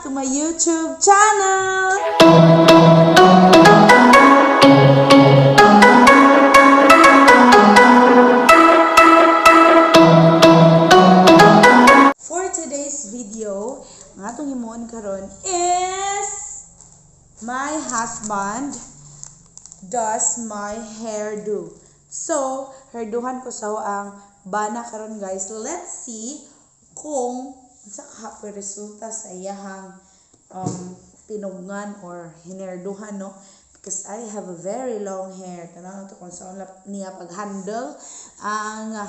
to my YouTube channel! For today's video, ang atong himuon karon is my husband does my hairdo. So, hairdohan ko sa ang bana karon, guys. Let's see kung unsa kahapoy resulta sa iyahang tinugngan or hinerduhan, no? Because I have a very long hair. Tanaw to kung saan niya pag-handle ang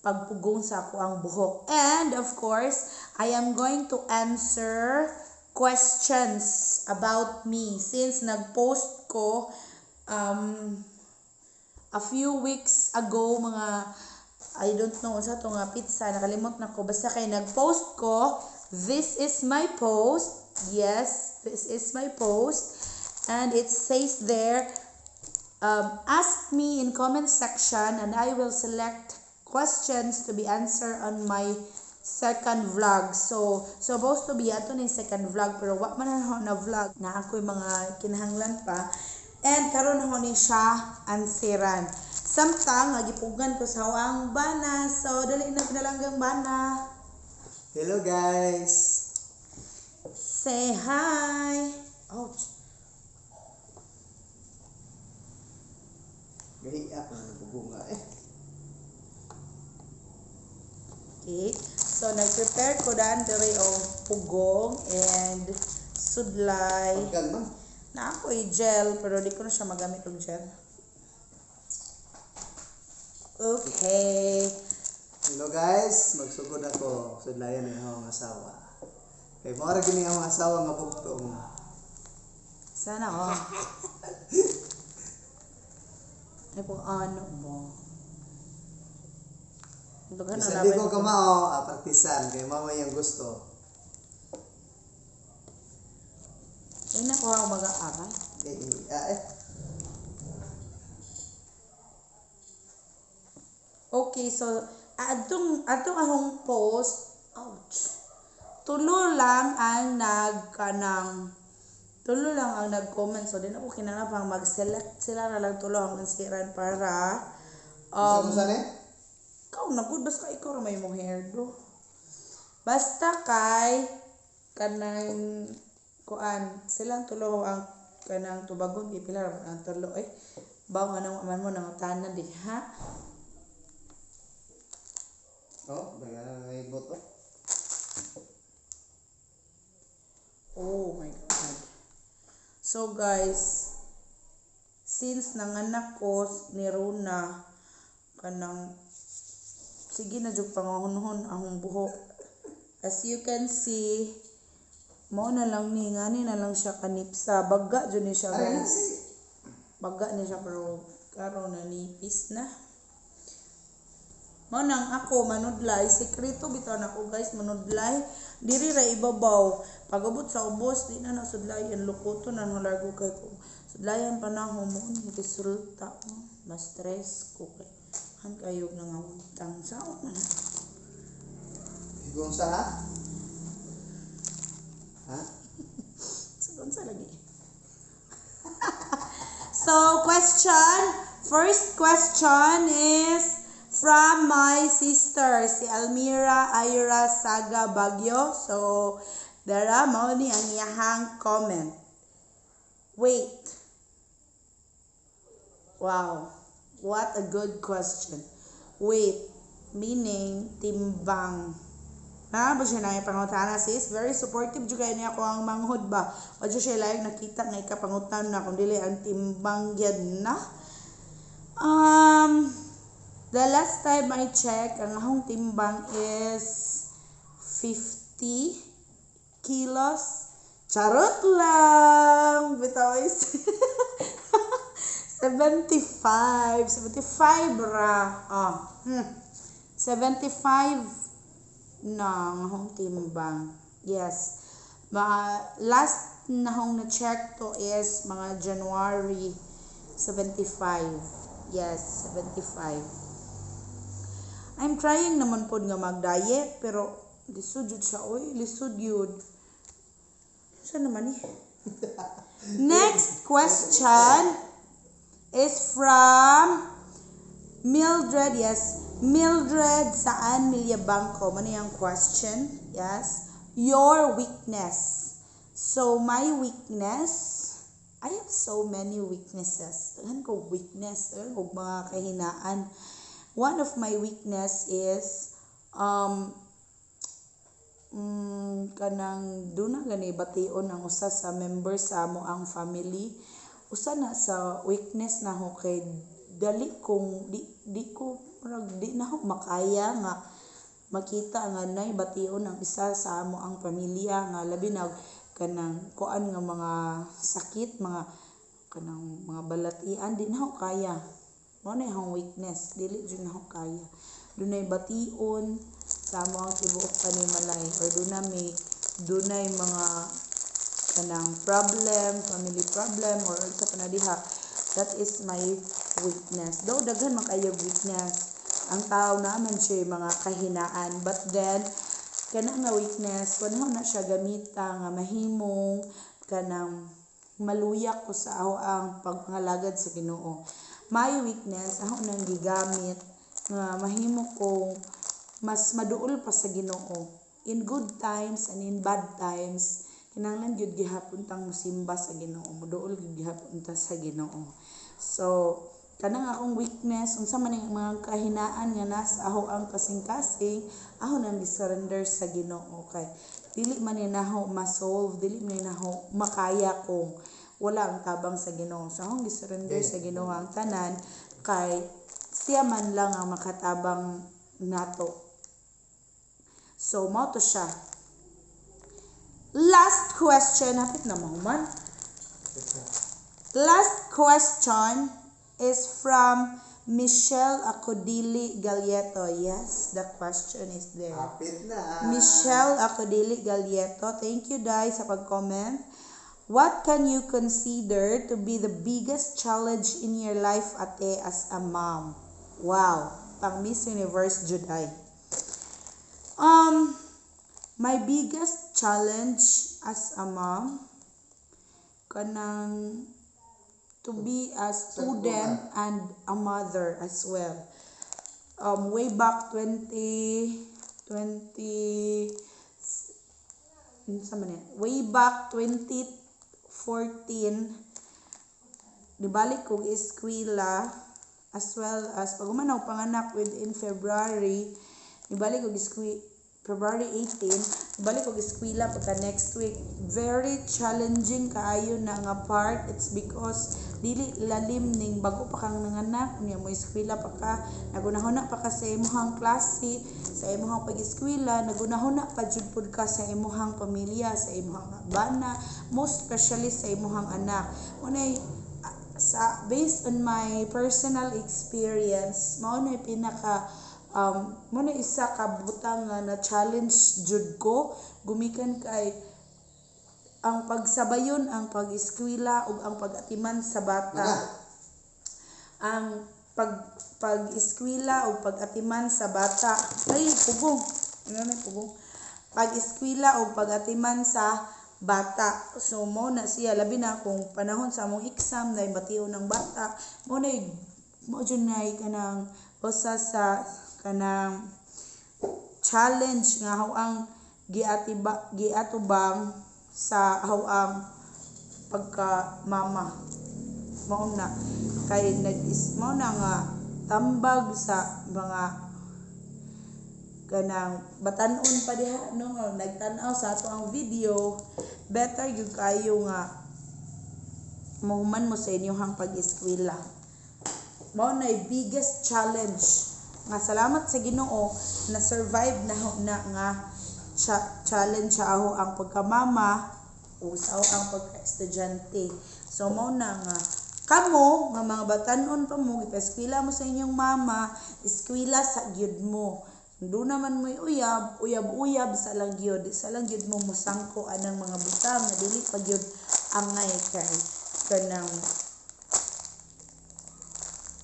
pagpugong sa ako ang buhok. And of course, I am going to answer questions about me since nag-post ko a few weeks ago, mga I don't know unsa to nga pizza, nakalimot na ko. Basta kay nag-post ko, this is my post. Yes, this is my post, and it says there, "Ask me in comment section and I will select questions to be answered on my second vlog." So, supposed to be ato ni second vlog, pero wa man na na vlog na ako'y mga kinahanglan pa. And karon ho ni siya ansiran. Samtang nga gipugan ko sa ang bana. So, dali na pinalanggang bana. Hello, guys! Say hi. Ouch. Gahi ako na nagbubunga eh. Okay. So, nag-prepare ko daan diri og pugong and sudlay. Pagkan man. Na ako gel, pero di ko na siya magamit og gel. Okay. Hello guys, magsugod ako. Sudlayan ni akong asawa. Kay mao ra gini akong asawa nga bugtong. Sana oh. Ay po ano mo. Daghan na Bisan di labay ko na kamao, praktisan kay mao may iyang gusto. Ay nakuha ako mag-aaral. Eh, eh, ah, eh. Okay, so adtong atong ahong post, ouch. Tulo lang ang nagkanang tulo lang ang nag-comment. So di na ko kinahanglan pang mag-select, sila na lang tulo ang ansiran para Unsa ni? Ikaw na gud, basta ikaw ra may mong hairdo. Basta kay kanang kuan, silang tulo ang kanang tubagon kay pila ra man ang tulo eh. Baw nga nang man mo nangutana diha. Oh, daga ay boto. Oh my God. So guys, since nanganak ko ni Rona, kanang sige na jud pangahunhon ahong buhok. As you can see, mao na lang ni ngani na lang siya kanipsa. Baga jud ni siya, guys. Baga ni siya, pero karon na nipis na. Mao nang ako manudlay, sekreto bitaw nako, guys, manudlay. Diri ra ibabaw. Pag-abot sa ubos, di na nasudlayan, lukoto na largo kay ko. Sudlayan pa na mo ni resulta. Mas stress ko kay han kayo nangawutang saon na. Sigon sa ha? Ha? Sigon sa lagi. So, question. First question is from my sister, si Almira Ira Saga Bagyo. So, dara, mao ni ang iyahang comment. Wait. Wow. What a good question. Wait. Meaning, timbang. Na ba siya na pangutana, sis? Very supportive jud kay niya ako ang manghod ba. Wa jud siya laing nakita nga ikapangutan na kung dili ang timbang gyud na. The last time I check, ang akong timbang is 50 kilos. Charot lang! Bitaw is 75. 75 ra. Ah. 75 na ang akong timbang. Yes. Mga last na akong na-check to is mga January 75. Yes, 75. I'm trying naman pod nga mag-diet, pero lisod jud siya oy, lisod yun. Saan naman eh? Next question is from Mildred. Yes. Mildred Saan Milyabangko. Ano yung question? Yes. Your weakness. So, my weakness, I have so many weaknesses. Daghan ko weakness. Daghan ko mga kahinaan. One of my weakness is kanang duna gani bation ang usa sa member sa amo ang family. Usa na sa weakness nako kay dali kong di ko murag di nako makaya nga makita nga nay bation ang isa sa amo ang pamilya nga labi na kanang kuan nga mga sakit, mga kanang mga balatian, di nako kaya. Mao na akong weakness, dili jud nako kaya. Dunay bation sa amo ang tibuok panimalay or dunay mga kanang problem, family problem or unsa pa na diha. That is my weakness. Though daghan man kayo weakness. Ang tao naman siya mga kahinaan. But then, kana nga weakness, wala na siya gamita nga mahimong kanang maluya ko sa ako ang pagpangalagad sa Ginoo. My weakness, ako nang gigamit nga mahimo kong mas maduol pa sa Ginoo. In good times and in bad times, kinahanglan gyud gihapon tang mosimba sa Ginoo, moduol gyud gihapon ta sa Ginoo. So, kanang akong weakness, unsa man ning mga kahinaan nga nasa ako ang kasing-kasing, ako nang gi-surrender sa Ginoo kay dili man ni naho ma-solve, dili man ni naho makaya kung wala ang tabang sa Ginoo. So akong gi-surrender sa Ginoo ang tanan kay siya man lang ang makatabang nato. So mao to siya. Last question, hapit na mahuman. Last question is from Michelle Acodili Galieto. Yes, the question is there. Hapit na. Michelle Acodili Galieto. Thank you, Dai, sa pag-comment. What can you consider to be the biggest challenge in your life, ate, as a mom? Wow. Pang Miss Universe, Juday. My biggest challenge as a mom, kanang to be a student and a mother as well. Way back 20, 20, unsa man yan? Way back 2014, nibalik kog eskwela as well as pag human ako panganak within February, nibalik kog eskwela February 18, balik og eskwela pagka next week. Very challenging kaayo na nga part. It's because dili lalim ning bago pa kang nanganak, unya mo eskwela pa ka, nagunahuna pa ka sa imong klase, sa imong pag-eskwela, nagunahuna pa jud pud ka sa imong pamilya, sa imong bana, most especially sa imong anak. Unay sa based on my personal experience, mao na pinaka mo na isa ka butang nga na challenge jud ko gumikan kay ang pagsabayon ang pag-eskwela ug ang pag-atiman sa bata. Ang pag-eskwela ug pag-atiman sa bata. Ay, pugong. Ano na pugong? Pag-eskwela ug pag-atiman sa bata. So mo na siya, labi na kung panahon sa among exam na bation ng bata, mo na mo jud na kanang usa sa kanang challenge nga ang giatiba giatubang sa ang pagka mama. Mao na kay nag mao na nga tambag sa mga kanang batan-on pa diha, no, nagtan-aw sa ato ang video, better gyud kayo nga mohuman mo sa inyong pag-eskwela. Mao na biggest challenge nga salamat sa Ginoo na survive na na nga challenge sa ako ang pagkamama o sa ako ang pagka-estudyante. So mao na nga kamo nga mga batan-on pa mo, gipa-eskwela mo sa inyong mama, eskwela sa gyud mo. Doon naman mo'y uyab, uyab-uyab sa lang gyud, sa lang gyud mo mosangko anang mga butang nga dili pa gyud angay kay kanang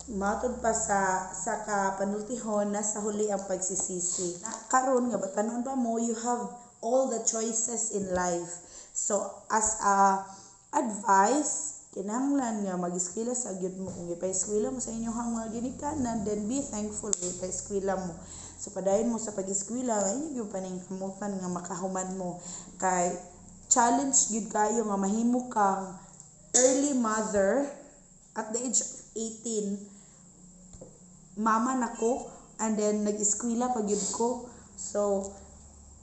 matud pa sa kapanultihon na sa huli ang pagsisisi. Karon nga batan-on pa mo, you have all the choices in life. So as a advice, kinahanglan nga mag-eskwela sa gyud mo. Kung gipa-eskwela mo sa inyong mga ginikanan, then be thankful gipa-eskwela mo. So padayon mo sa pag-eskwela, inyo gyud paningkamutan nga makahuman mo kay challenge gyud kayo nga mahimo kang early mother at the age of 18. Mama nako and then nag-eskwela pa gyud ko. So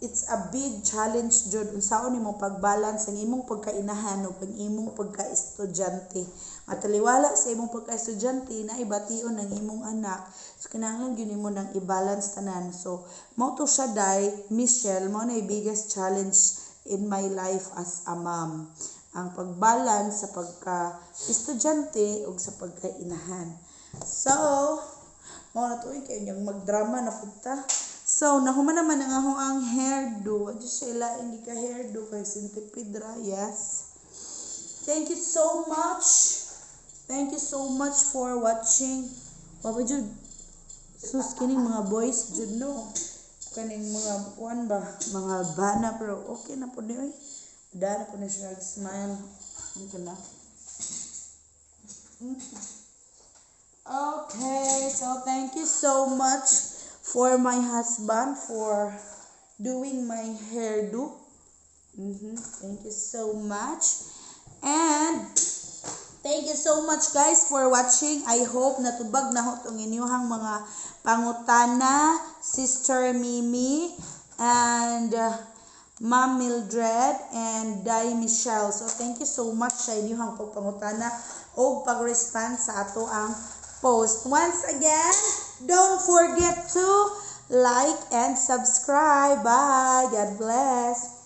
it's a big challenge jud unsaon nimo pag-balance ang imong pagkainahan ug ang imong pagka-estudyante. At taliwala sa imong pagka-estudyante na ibation ang imong anak. So kinahanglan gyud nimo nang i-balance tanan. So mao to siya, Day Michelle, mao na biggest challenge in my life as a mom. Ang pag-balance sa pagka-estudyante ug sa pagkainahan. So, mao na to, kay inyong magdrama na pud ta. So, nahuman naman ang akong hairdo. Adi siya lain ka hairdo kay centipede ra, yes. Thank you so much. Thank you so much for watching. Wa jud. Sus, kining mga boys jud, no. Kaning mga kuan ba, mga bana, pero okay na pud ni oy. Dara po na siya smile. Okay na. Okay, so thank you so much for my husband for doing my hairdo. Thank you so much. And thank you so much, guys, for watching. I hope natubag na ho tong inyong mga pangutana, Sister Mimi and Ma'am Mildred and Dai Michelle. So thank you so much sa inyong pagpangutana o pag-respond sa ato ang post. Once again, don't forget to like and subscribe. Bye. God bless.